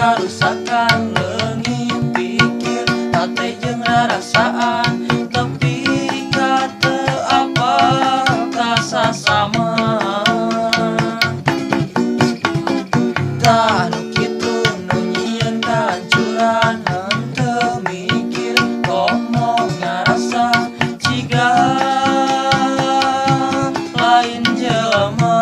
Karusakan leungit pikir hate jeung rarasaan tepi ka teu apal ka sasama. Tah nu kitu nu nyieun kahancuran henteu mikir komo ngarasa ciga lain jelema.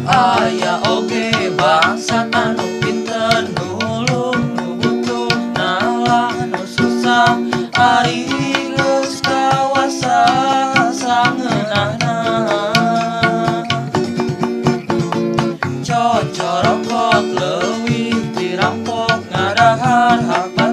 Aya oge bangsa anu pinter nulung nu butuh nalah nu susah ari geus kawasa sangeunahna. Cocorokot leuwih dirampok ngadahar hak.